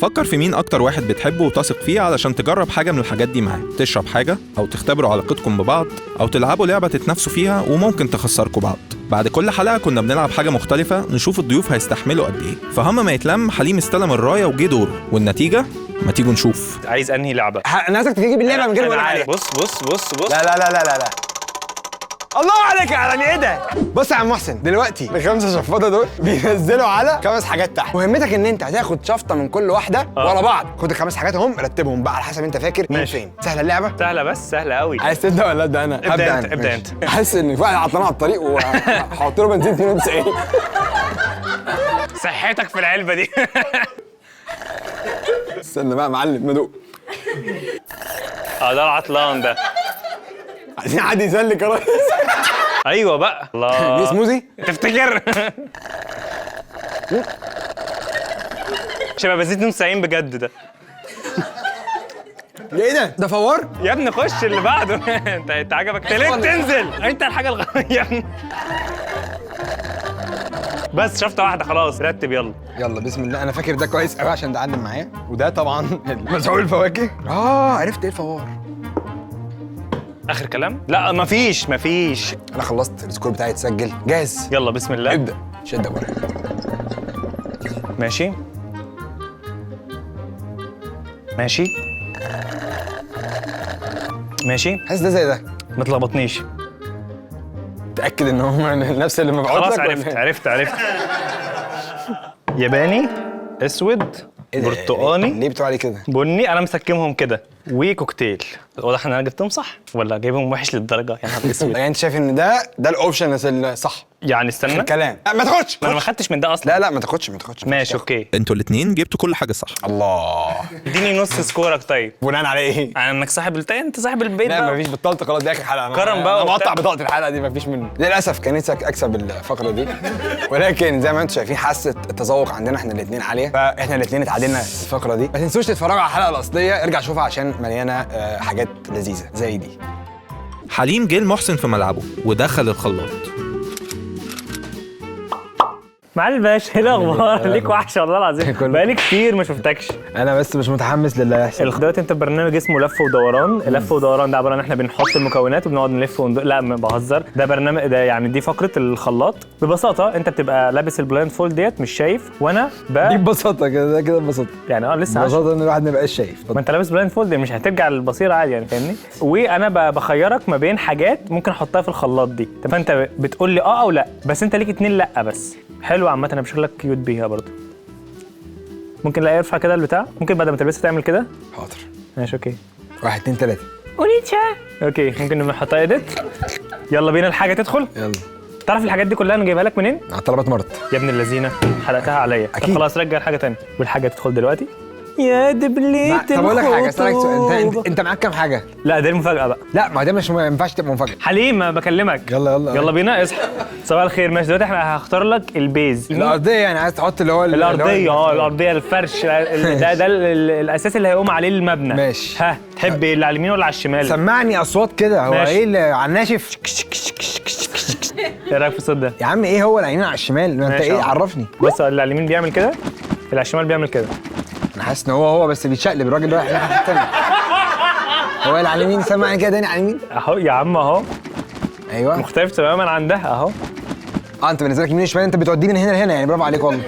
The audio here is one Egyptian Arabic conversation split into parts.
فكر في مين اكتر واحد بتحبه وتثق فيه علشان تجرب حاجة من الحاجات دي معاه، تشرب حاجة او تختبروا علاقتكم ببعض او تلعبوا لعبه تتنافسوا فيها وممكن تخسركم بعض. بعد كل حلقة كنا بنلعب حاجة مختلفة نشوف الضيوف هيستحملوا قد ايه. فهم ما يتلم حليم استلم الراية وجه دوره، والنتيجة ما تيجوا نشوف. عايز انهي لعبه؟ انا عايزك تجيب اللعبة من غير ما اقول عليها. بص بص بص بص. لا لا لا لا لا، الله عليك يا عالمي، ايه ده؟ بص يا عم محسن، دلوقتي الخمسة شفاطه دول بينزلوا على 5 حاجات تحت. مهمتك ان انت هتاخد شفطه من كل واحدة ورا بعض. خد ال5 حاجات اهم، رتبهم بقى على حسب انت فاكر مين فين. سهلة اللعبة؟ سهلة، بس سهلة قوي. عايز تبدا ولا ابدا انا؟ ابدا انت، ابدا انت. حاسس ان في واحد عطلان على الطريق وهحط له بنزين 92. صحتك في العلبة دي. استنى بقى يا معلم مدوق. ده العطلان ده. عايزين حد يسلك يا ريس. ايوه بقى. الله، دي سموزي؟ تفتكر؟ شباب بنزين 92 بجد ده. ايه ده؟ ده فوار؟ يا ابني خش اللي بعده. انت عجبك؟ ليه بتنزل؟ انت الحاجة الغلط يا ابني. بس شفطه واحدة خلاص، رتب يلا. يلا بسم الله. انا فاكر ده كويس قوي عشان ده علم معايا، وده طبعا مسحوق الفواكه. عرفت ايه الفوار. اخر كلام؟ لا مفيش مفيش. انا خلصت، ال score بتاعي اتسجل. جاهز؟ يلا بسم الله. ابدا. شد بره. ماشي ماشي ماشي. حاسس ده زي ده. ما تلخبطنيش. تأكد ان هم نفس اللي مبعوت لك. خلاص عرفت عرفت عرفت. ياباني، اسود، برتقاني. ليه بتقول عليه كده؟ بني. انا مسكمهم كده. وكوكتيل. واضح ان انا جبتهم صح ولا جايبهم وحش للدرجة؟ يا نهار اسود. يعني انت شايف ان ده ال option الصح؟ يعني استنى الكلام. ما تاخدش. ما انا ما خدتش من ده اصلا. لا لا ما تاخدش ما تاخدش. ماشي okay. انتوا الاثنين جبتوا كل حاجة صح. الله. اديني نص score ك طيب. بناء على ايه؟ على انك صاحب انت صاحب البيت. لا مفيش، بطلت خلاص، دي اخر حلقة. كرم بقى. انا بقطع بطاقة الحلقة دي، مفيش منه. للاسف كان نفسي اكسب الفقرة دي، ولكن زي ما انتم شايفين حاسه التذوق عندنا احنا الاثنين عالية، فاحنا الاثنين اتعادلنا الفقرة دي. ما تنسوش تتفرجوا على الحلقة الاصلية، ارجع شوفها عشان مليانة حاجات لذيذة زي دي. حليم جه لمحسن في ملعبه ودخل الخلاط. معالي الباشا، ايه الاخبار؟ ليك وحشة والله العظيم، بقالي كتير ما شفتكش. انا بس مش متحمس للي هيحصل دلوقتي. انت برنامج اسمه لف ودوران. لف ودوران ده عبارة عن احنا بنحط المكونات وبنقعد نلف لا بهزر، ده برنامج، ده يعني دي فقره الخلاط. ببساطة انت بتبقى لابس ال blindfold ديت، مش شايف، وانا دي ببساطة كده، ده كده ببساطة يعني لسه ببساطة ان الواحد ما يبقاش شايف. ما انت لابس blindfold مش هترجع للبصيره عادي يعني، فاهمني؟ وانا بخيرك ما بين حاجات ممكن احطها في الخلاط دي، فانت بتقول لي او لا، بس انت ليك 2 لا بس. حلو عامة، انا بشكلك cute بيها برضه. ممكن لا يرفع كده البتاع، ممكن بعد ما تلبسها تعمل كده. حاضر ماشي okay. 1 2 3 اونيتشا. okay ممكن نحطها edit. يلا بينا الحاجة تدخل. يلا. تعرف الحاجات دي كلها انا جايبها لك منين؟ على طلبات مرت. يا ابن اللذينة حرقتها عليا. اكيد. طب خلاص رجع الحاجة تاني، والحاجة تدخل دلوقتي. يا دبليت. طب اقول لك حاجة، اسالك سؤال، انت معاك كام حاجة؟ لا دي المفاجاة بقى. لا ما ده مش ما ينفعش تبقى مفاجاة. حليم ما بكلمك. يلا يلا يلا بينا. اصحى. صباح الخير. ماشي دلوقتي احنا هختار لك ال base. الارضية يعني عايز تحط اللي هو الارضية. الارضية، الفرش ده الاساس اللي هيقوم عليه المبنى. ماشي. ها تحب اللي على اليمين ولا على الشمال؟ سمعني اصوات كده. هو ايه اللي على الناشف؟ ايه رايك في الصوت ده؟ يا عم ايه هو العينين على الشمال؟ ما انت ايه عرفني. بص اللي على اليمين بيعمل كده، اللي على الشمال بيعمل كده. انا حاسس ان هو بس بيتشقلب، الراجل رايح ناحية الثانية. هو اللي على اليمين، سمعني كده تاني على اليمين. اهو يا عم اهو. ايوه مختلف تماما عن ده اهو. انت بالنسبة لك يمين وشمال، انت بتوديه من هنا لهنا يعني. برافو عليك والله.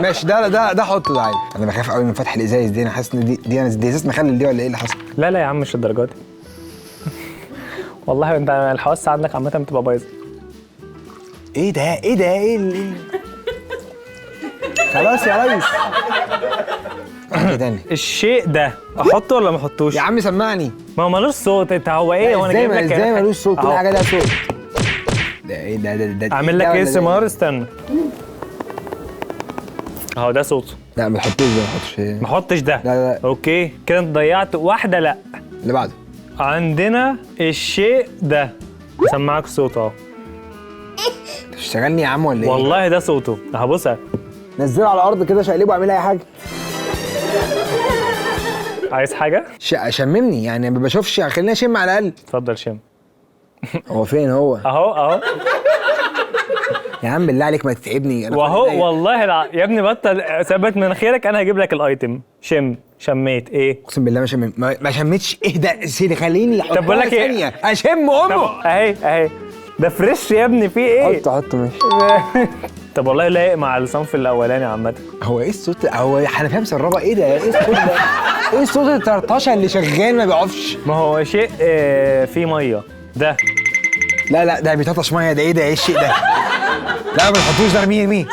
ماشي ده ده ده حطه ده عادي. انا بخاف قوي من فتح الازايز دي، انا حاسس ان دي انا دي ازاز مخلل دي ولا ايه اللي حصل؟ لا لا يا عم مش للدرجة دي. والله انت الحواس عندك عامة بتبقى بايظة. ايه ده؟ ايه ده؟ ايه خلاص يا ريس. ايه تاني؟ الشيء ده احطه ولا ما احطوش؟ يا عم سمعني. ما هو مالوش صوت. انت هو ايه؟ هو انا جايب لك ازاي مالوش صوت؟ كل حاجة لها صوت. ده ايه ده؟ ده اعمل لك ايه سمار؟ استنى اهو ده صوته. لا ما تحطوش ده، ما تحطوش. ما احطش ده. لا لا. okay كده انت ضيعت واحدة. لا اللي بعده عندنا الشيء ده. سمعك صوته اهو. تشتغلني يا عم ولا ايه؟ والله ده صوته اهو. بص نزله على الارض كده، شقلبه واعمل اي حاجة. عايز حاجة؟ شممني يعني، ما بشوفش، خليني اشم على الاقل. اتفضل شم. هو فين هو؟ اهو اهو. يا عم بالله عليك ما تتعبني. وهو والله يا ابني بطل ثبت مناخيرك، انا هجيب لك ال item. شم، شميت ايه؟ اقسم بالله ما شميت، ما شميتش. اهدى سيدي، خليني. طب بقول لك ايه، اشم امه. اهي اهي، ده fresh يا ابني، فيه ايه؟ حطه ماشي. طب والله لايق مع الصنف الاولاني عامة. هو ايه الصوت؟ هو حنفية مسربه؟ ايه ده؟ ايه الصوت ده؟ ايه الصوت الطرطشه اللي شغال ما بيقفش؟ ما هو شيء فيه مية ده. لا لا ده بيطرطش مية. ده ايه ده؟ ايه الشيء ده؟ لا ما تحطوش ده، ارميه ارميه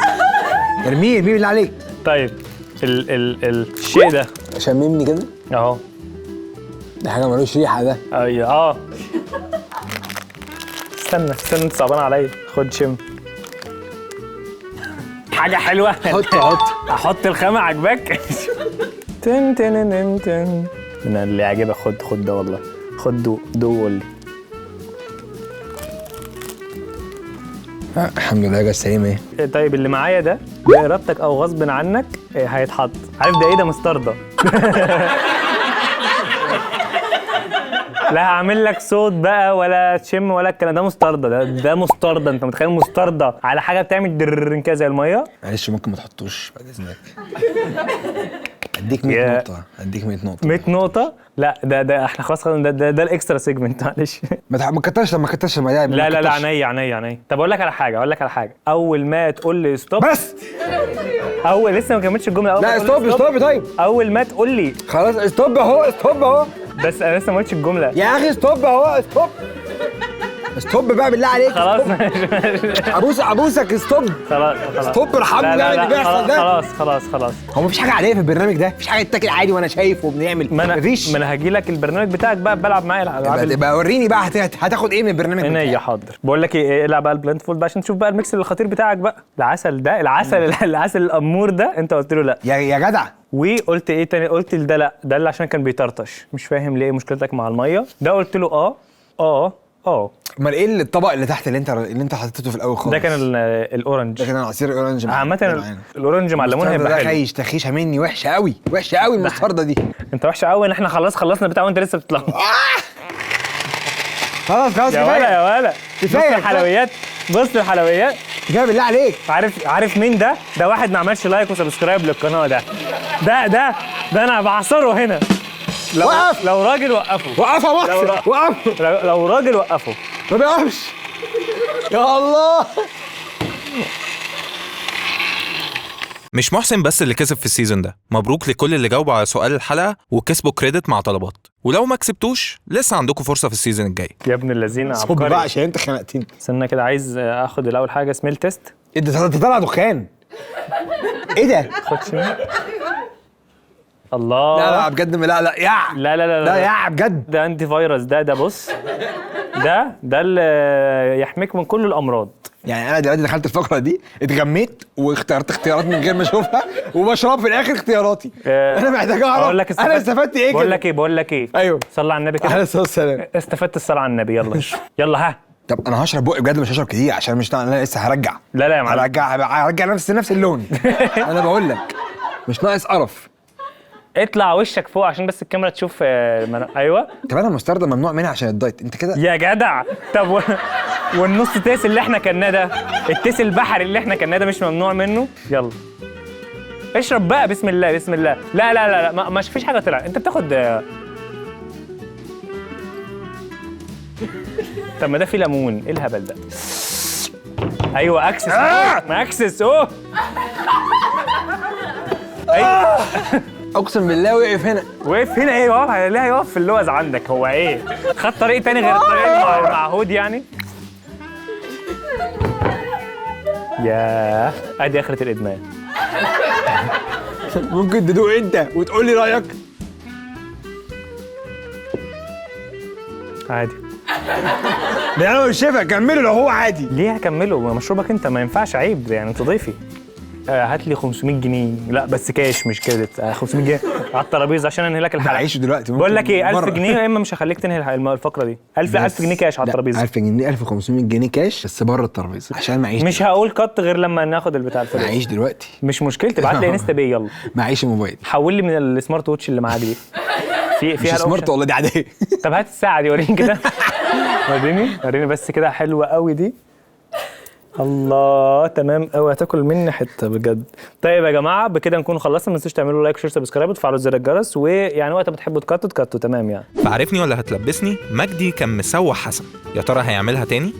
ارميه ارميه بالله عليك. طيب ال ال الشيء ده شممني كده اهو. ده حاجة ملوش ريحه ده. ايوه اه. استنى استنى، انت صعبان عليا. خد شم. حاجة حلوة. حط حط. احط الخامة عجباك؟ تن تن تن تن. من اللي يعجبك. خد خد ده والله، خد دوق دوق وقول لي. الحمد لله جت سليمة. ايه طيب اللي معايا ده بارادتك او غصب عنك هيتحط. عارف ده ايه؟ ده مستردة. لا هعمل لك صوت بقى ولا تشم ولا الكلام ده. مستردة ده مستردة. انت متخيل مستردة على حاجة بتعمل درن كده زي المية؟ معلش ممكن ما تحطوش بعد اذنك. اديك 100 نقطة، اديك 100 نقطة. 100 نقطة؟ لا ده احنا خلاص ده ال extra segment. معلش ما تكترش، ما تكترش. لا لا لا، عينيا عينيا عينيا. طب اقول لك على حاجة، اقول لك على حاجة. أول ما تقول لي stop بس. أول لسه ما كملتش الجملة. أول لا stop stop. طيب أول ما تقول لي خلاص stop أهو، stop أهو. بس أنا لسه ما قلتش الجملة يا أخي. stop أهو، stop stop بقى بالله عليك. خلاص ماشي ماشي. ابوس ابوسك stop. خلاص خلاص stop، ارحمني بقى اللي بيحصل ده. خلاص خلاص خلاص. هو مفيش حاجة عادية في البرنامج ده؟ مفيش حاجة تتاكل عادي وانا شايف وبنعمل؟ مفيش. ما انا هاجي لك البرنامج بتاعك بقى، بلعب معايا الالعاب. يبقى وريني بقى هتاخد ايه من البرنامج بتاعك. يا حاضر. بقول لك ايه، العب بقى ال blindfold بقى عشان تشوف بقى ال mix الخطير بتاعك بقى. العسل ده، العسل العسل الامور ده انت قلت له لا يا جدع. وقلت ايه تاني؟ قلت ده لا، ده اللي عشان كان بيطرطش. مش فاهم ليه مشكلتك مع المية. ده قلت له اه اه اه. امال ايه الطبق اللي تحت اللي انت حطيته في الاول خالص؟ ده كان ال orange. ده كان عصير ال orange. عامة ال orange مع الليمون هيبقى حلو. ده خيش تخيشه مني وحشة قوي، وحشة قوي المستردة دي. انت وحشة قوي ان احنا خلاص خلصنا بتاع وانت لسه بتطلع. خلاص خلاص يا ولا يا ولا، كفاية الحلويات. بص الحلويات كفاية بالله عليك. عارف مين ده؟ ده واحد ما عملش like و subscribe للقناة. ده ده ده ده انا بعصره هنا. لو وقف. لو راجل وقفه. وقفه محسن، وقفه. لو راجل وقفه. ما بيقفش. يا الله. مش محسن بس اللي كسب في ال season ده، مبروك لكل اللي جاوبوا على سؤال الحلقة وكسبوا credit مع طلبات، ولو ما كسبتوش لسه عندكم فرصة في ال season الجاي. يا ابن اللذينه عبقري بقى عشان انت خنقتني. استنى كده، عايز اخد الاول حاجة smell test. ايه ده؟ ده طلع دخان. ايه ده؟ خد شم. الله. لا لا بجد، لا لا يا لا لا لا لا يا بجد. ده anti virus ده. ده بص، ده اللي يحميك من كل الامراض. يعني انا دلوقتي دخلت الفقرة دي اتغميت واخترت اختيارات من غير ما اشوفها وبشرب في الاخر اختياراتي. انا محتاج اعرف انا استفدت ايه كده. بقول لك ايه، بقول لك ايه. ايوه صلى على النبي كده. عليه الصلاة والسلام. استفدت الصلاة على النبي. يلا يلا ها. طب انا هشرب بقي بجد، مش هشرب كتير عشان مش انا لسه هرجع. لا لا يا معلم، هرجع نفس اللون. انا بقول لك مش ناقص قرف. اطلع وشك فوق عشان بس الكاميرا تشوف. ايوه. طب انا المستردة ممنوع منها عشان ال diet انت كده يا جدع. طب والنص تيس اللي احنا كلناه ده، التيس البحري اللي احنا كلناه ده مش ممنوع منه؟ يلا اشرب بقى. بسم الله بسم الله. لا لا لا لا، ما فيش حاجة طلعت. انت بتاخد. طب ما ده فيه ليمون، ايه الهبل ده؟ ايوه اكسس. ما اكسس. اوه ايوه. اقسم بالله وقف هنا. وقف هنا ايه؟ واقف ليه؟ هيقف في اللوز عندك. هو ايه؟ خد طريق تاني غير الطريق المعهود يعني. ياه، ادي اخرة الادمان. ممكن تدوق انت وتقول لي رايك؟ عادي. ده انا مش شايفها. كمله لو هو عادي. ليه هكمله؟ مشروبك انت، ما ينفعش، عيب يعني، انت ضيفي. هات لي 500 جنيه. لا بس كاش مش credit. 500 جنيه على الترابيزة عشان انهي لك الحلقة. هعيشه دلوقتي. بقول لك ايه، 1000 جنيه يا اما مش هخليك تنهي الفقرة دي. 1000 جنيه كاش على الترابيزة. 1000 جنيه، 1500 جنيه كاش بس بره الترابيزة عشان معيش. مش هقول cut غير لما ناخد البتاع الفلوس. معيش دلوقتي. مش مشكلتي، ابعت لي InstaPay. يلا معيش الموبايل. حول لي من ال smart watch اللي معاك دي. في فيها مش smart والله، دي عادية. طب هات الساعة دي وريني كده. وريني وريني بس كده. حلوة قوي دي. الله تمام قوي، هتاكل مني حتة بجد. طيب يا جماعة بكده نكون خلصنا، ما تنسوش تعملوا like و share subscribe وتفعلوا زر الجرس، ويعني وقت ما تحبوا تكتوا تكتوا تمام يعني. فعرفني ولا هتلبسني؟ مجدي كان مسوح حسن، يا ترى هيعملها تاني؟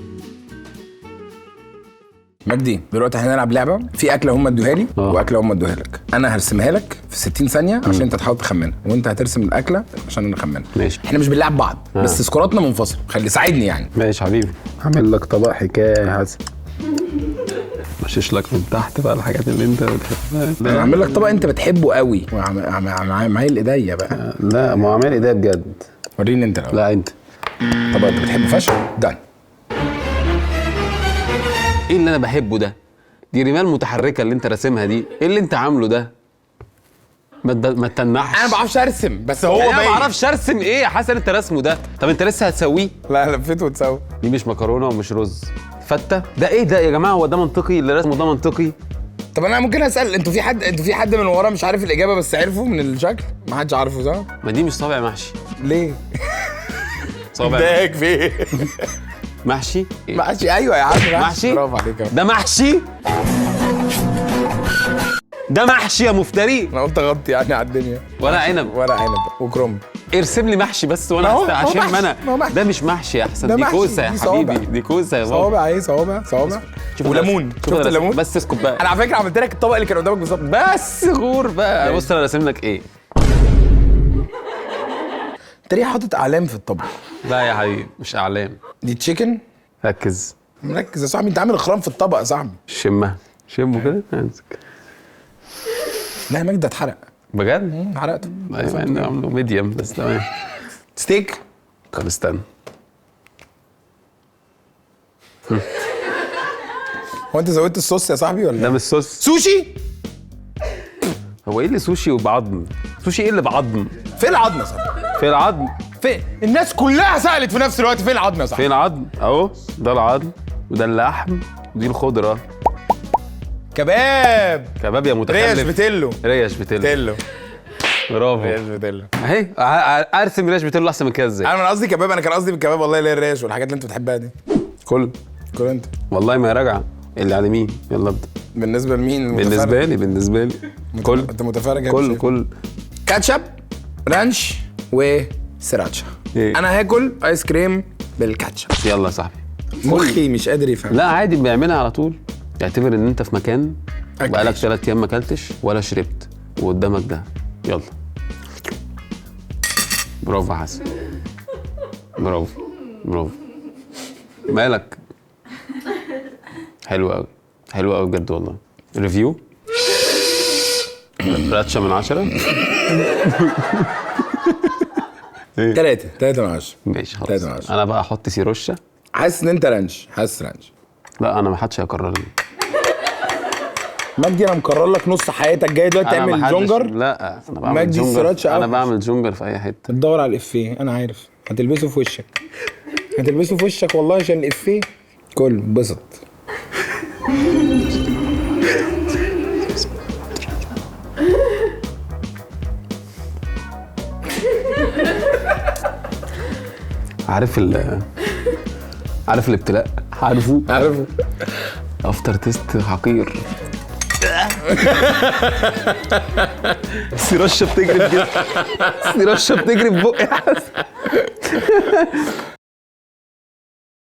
مجدي دلوقتي هنلعب لعبه، في اكله هم ادوها لي واكله هم ادوها لك، انا هرسمها لك في 60 ثانية عشان انت تحاول تخمنها، وانت هترسم الاكلة عشان انا اخمنها. ماشي. احنا مش بنلعب بعض بس سكوراتنا منفصلة، خلي ساعدني يعني. ماشي حبيبي، هعمل لك طبق حكاية يا حسن. مشيش لك من تحت بقى الحاجات اللي انت بتحبها. انا هعمل لك طبق انت بتحبه قوي، معايا الايديا بقى. لا ما هو عامل ايديا بجد. وريني انت الاول. لا انت طبق انت بتحبه فشخ. دان. ايه اللي انا بحبه ده؟ دي رمال متحركة اللي انت راسمها دي، ايه اللي انت عامله ده؟ ما تتنحش. انا ما بعرفش ارسم بس هو يعني انا باين. ما بعرفش ارسم. ايه يا حسن انت رسمه ده؟ طب انت لسه هتسويه؟ لا لفيته وتسوي. دي مش مكرونه ومش رز، فته. ده ايه ده يا جماعة؟ هو ده منطقي اللي رسمه ده منطقي؟ طب انا ممكن اسال، انتوا في حد من ورا مش عارف الاجابة بس عرفه من الشكل؟ ما حدش عارفه صح؟ ما دي مش صابع محشي. ليه؟ صابع ضايق في ايه؟ محشي؟ إيه؟ محشي. ايوه يا عم محشي. برافو عليك. ده محشي؟ ده محشي يا مفتري. انا قلت اغطي يعني على الدنيا. ورق عنب. ورق عنب وكرنب. ارسم لي محشي بس وانا عشان ما انا ده مش محشي يا احسن، دي كوسة يا حبيبي، دي كوسة يا بابا. صوابع ايه؟ صوابع صوابع وليمون. شفت الليمون؟ بس اسكت بقى. انا على فكرة عملت لك الطبق اللي كان قدامك بالظبط. بس غور بقى. بص انا راسم لك ايه. انت ليه حاطط اعلام في الطبق؟ لا يا حبيبي مش اعلام، دي chicken. ركز. مركز يا صاحبي، انت عامل اخرام في الطبق يا صاحبي. شمها، شمه كده. امسك. لا يا مجدي ده اتحرق بجد؟ حرقته. ايوه انا عامله medium بس تمام. ستيك. طب استنى، هو انت زودت الصوص يا صاحبي ولا ده مش صوص؟ سوشي. هو ايه اللي سوشي وبعظم؟ سوشي ايه اللي بعظم؟ فين العظم يا صاحبي؟ فين العظم؟ فين؟ الناس كلها سألت في نفس الوقت فين العظم يا صاحبي؟ فين العظم؟ اهو ده العظم وده اللحم ودي الخضرة. كباب. كباب يا متخلف. ريش بتلو. ريش بتلو. بتلو. برافو. ريش بتلو اهي. ارسم ريش بتلو احسن من كده ازاي؟ انا قصدي كباب، انا كان قصدي بالكباب والله، اللي هي الريش والحاجات اللي انت بتحبها دي. كل كل انت. والله ما هي راجعه. اللي على مين؟ يلا ابدا. بالنسبة لمين؟ بالنسبة لي. بالنسبة لي كل. انت متفرج. كل كل. ketchup ranch وسيراتشا. إيه؟ انا هاكل ايس كريم بالكاتشب. يلا يا صاحبي. مخي مش قادر يفهم. لا عادي بيعملها على طول. اعتبر ان انت في مكان بقالك 3 ايام ما اكلتش ولا شربت وقدامك ده. يلا. برافو يا حسن. برافو برافو. مالك؟ حلو قوي، حلو قوي بجد والله. review راتشة من 10. 3 من 10. ماشي خلاص. 3 من 10. انا بقى احط سيروشة. حاسس ان انت ranch. حاسس ranch. لا انا ما حدش هيكرر لي. مجدي انا مكرر لك نص حياتك، جاي دلوقتي تعمل جونجر؟ لا انا بعمل جونجر. انا بعمل جونجر في اي حتة. بتدور على الافيه انا عارف. هتلبسه في وشك. هتلبسه في وشك والله عشان الافيه. كله انبسط. عارف عارف الابتلاء؟ عارفه؟ عارفه. after taste حقير. سيرشة بتجري بجد. سيرشة بتجري في بقي يا حسن.